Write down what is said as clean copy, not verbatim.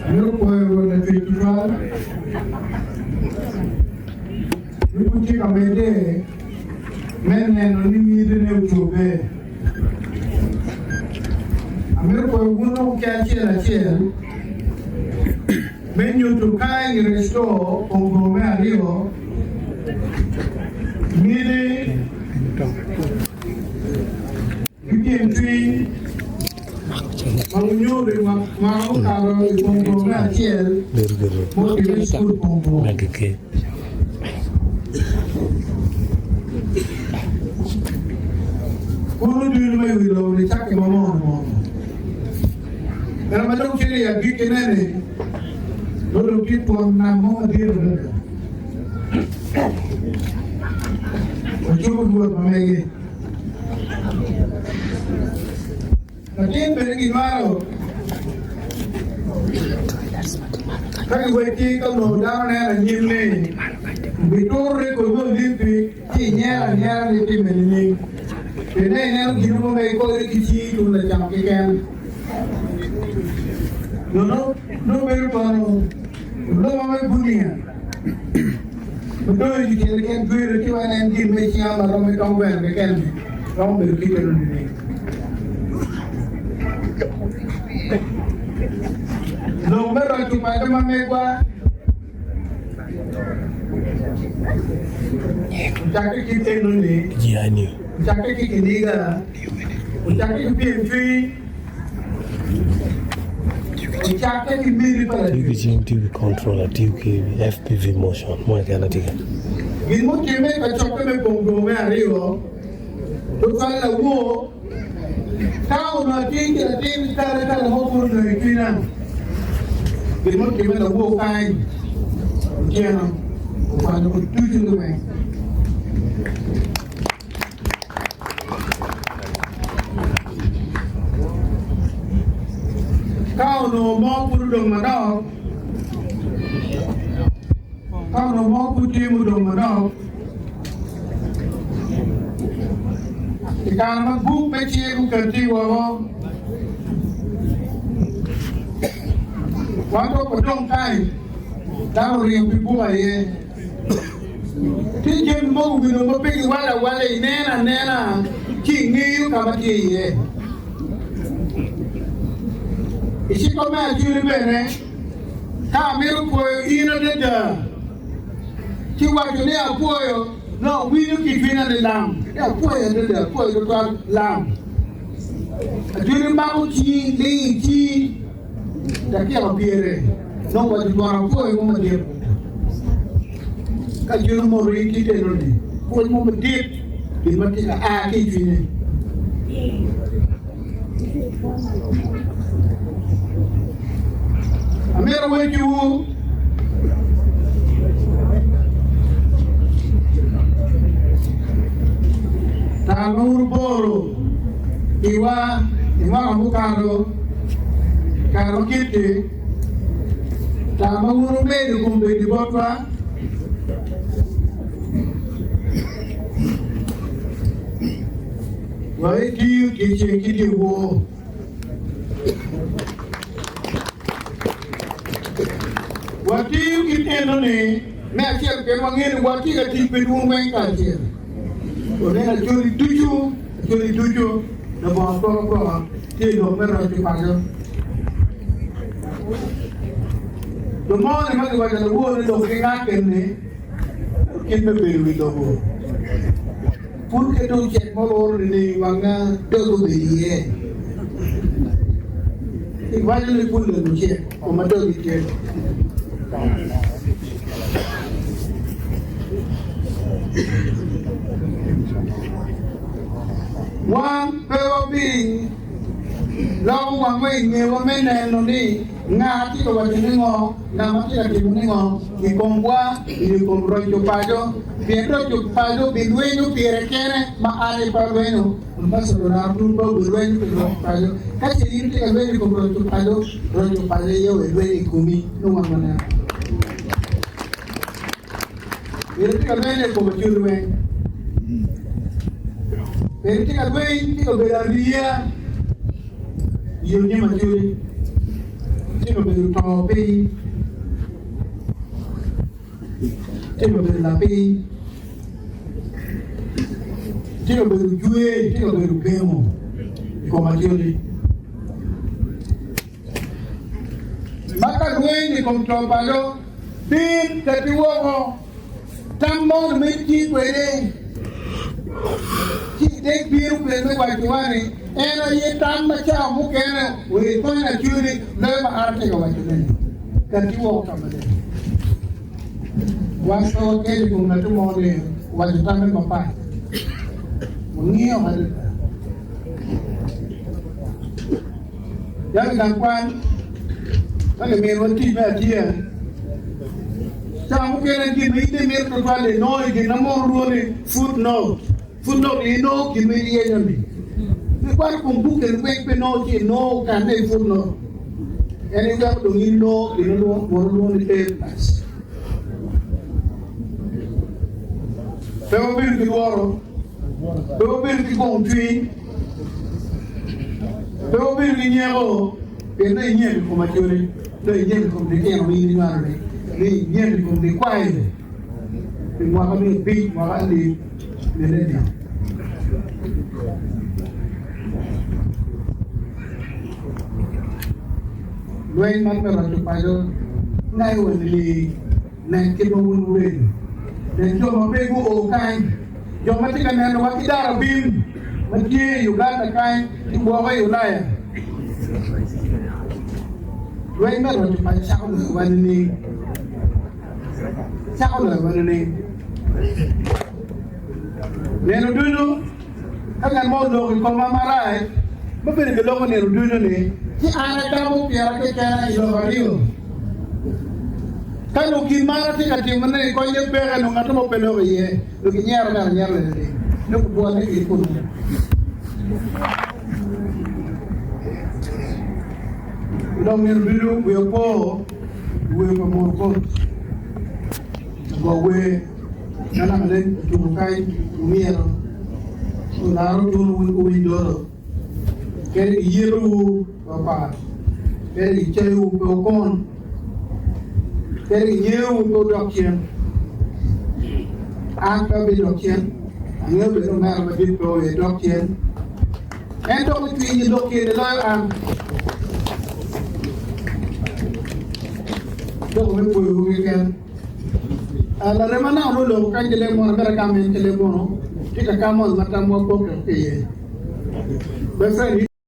Amito pwoyo Rwot Lacwec tutwal ni pud tye ka medde me neno ni mitine ocobbe. Amito pwoyo wun loko ki acel acel me nyuto ka i restore kongo me aryo miti ki pyem cwiny ma wunyuto i mwaka mukato i kongo me acel mutimme i cukul kongo. Kunu ducu ma i wi lobo-ni cakke ma mono mono. Ento ma dong tye i agikkine-ni, nongo dong tye twon nam mo madit adada. Wacuko Rwot ma megi. Latin bene ginywalo ka giwecci ka onongo dano neno anyim ni obituro rekod me Olympic ci inyero anyera ni itimme nining? Pien ineno gin mo ma ikode ki cingi tung lacam keken. Nongo bedo tono oluma me gunia ma dongo i dyere keken dwere ci wek en gin me cinga ma rom ki tong gweno keken-ni romo bedo kit meno nining? Lok me roco paco ma megwa ocakke ki enoni, ocakke ki kiniga, ocakke ki pyem cwiny, ocakke ki miti pa Tiyo ki Lacwec. cing, tiyo ki controller, tiyo ki FPV motion mo keken atika. Gin mutimme i kacokke me bongo me aryo tutwal lawor Ka onongo atye ki latin kare kare mo pud onongo i cwinya gin mutimme lawor kany otyeno okwanyo ko ducu liweng. Ka onongo mo pud odong manok, ka onongo mo pud tye mudong manok, I kare ma buk me Cik okatti woko, wan dok wadong kany, dano oringo pi buk aye. Tye jami mogo wi lobo ma pe giwalo awala, ineno anena ci ingeyo ka ma tye iye. I cikwa me Acholi bene, ka amito pwoyo in adada, Ci waco ni, Apwoyo, nongo awinyo ki i cwinya ni lam. Ni apwoyo adada, apwoyo tutwal, lam. Ajwini mako cingi, ling i cingi, dakika pyere, nongo waco twon apwoyo mo madit. Ka ajwini omoto in kit enoni, pwoc mo madit, gin ma tye ka a ki i cwinye. Amito wecciwu Tal ma wun wuporo piwa i mwaka mukato i kare ma kit-ti, tal ma wun wumedo i kom bedo botwa. Wabitiyo dyeceng ki dyewor. Watiyo ki enoni me acel pien wangeyo ni watye ka tic pi wun weng kacel. Oneno acholi ducu, acholi ducu labongo apokapoka tye i lok me roco paco. Jo mo-ni ma giwaco lawor ni lok gingak-ni kit me bedo i lobo. Pud ke dong cek ma oloro nining wanga dog obedo iye? Iwaco ni pud lego cek koma dogi tye. Wan pe wabing loko wangwa i ngewa me neno ni nga tye ka waco ni ngo, nga ma tye ka timo ni ngo i komwa nyo i kom roco paco. Pien roco paco bilwenyo pire kene ma an aye pe alwenyo, Ambassador Arthur pe obilwenyo pi roco paco. Ka ce in itye ka lwenyo i kom roco paco, roco paco aye obelwenyo i komi nongo wan waneno. Pien itye ka lwenyo i kom acoli weng. Pien itye ka lweny, tye ka bedo ariya. Yo nyim Acholi tye ka bedo to piny, tye ka bedo lapiny, tye ka bedo jwer, tye ka bedo gemo i kom Acholi. Ma ka lweny i kom to palo, bin kati woko, tam mono ma itye kwede, ci idek bino kwede me wacowa ni en aye tam ma cawa mukene oye konyo Acholi loyo ma an atye ka wacone-ni. Kati woko ka maleng. Wan pe wakelo i kom ngat mo ni owaco tamme mapat. Wangiyo adada. Calo i gang kwan, ka kiminiwa tic me atiya, cawa mukene gin ma in imito tutwal inongo i gin ma mono lwongo ni footnote. Footnote inongo gin ma iyenyo-ni. Ikwano kom bukke ni weng pe nongo ci inongo okanne i footnote. En iweko dong in inongo gin ma mono lwongo ni A plus. Pe wabedo ki lworo, pe wabedo ki gong cwiny. Pe wubedo ki nyeko, pien dong inyeko i kom Acholi, dong inyeko i kom litino ma in inywalo-ni, dong inyeko i kom likwayo pi mwaka me abic, mwaka alip, millennium. Lweny man me roco paco ngayo wa nining? Nen kit ma wun wubedo. Nen jo ma pe guo kany, jo ma tye ka nenowa ki daro bim ma tye i Uganda kany ki woko i Ulaya. Lweny me roco paco cako loyowa nining? Cako loyowa nining? Nino ducu ka ngat mo oloko i koma marac, ma bene giloko nino ducu-ni, ci an agamo pira kekena i lok aryo. Ka nongo gin ma an atye ka timone-ni konye peke, nongo ngat mo pe loko iye, nongo ginyero mere anyera liling, nongo gubwolle ki kunnu. Dong nino ducu wiya opo i wer pa Murukot, lago wer ma naka nen otuko kany omyero olaro dunu wun wuwiny doro, kadi giyetowu pe wupar, kadi gicayowu pe wukon, kadi ginyeyowu pe wudok cen. An pe abidok cen, angeyo bene ni omera madit pe oye dok cen, en dok ocwiny i lok kene loyo an. Lok me pwoyowu keken. Larema naka nongo oloko kany ki leb munu, amito agam en ki leb munu, tye ka ka moni ma tamwa pokke iye. My friend.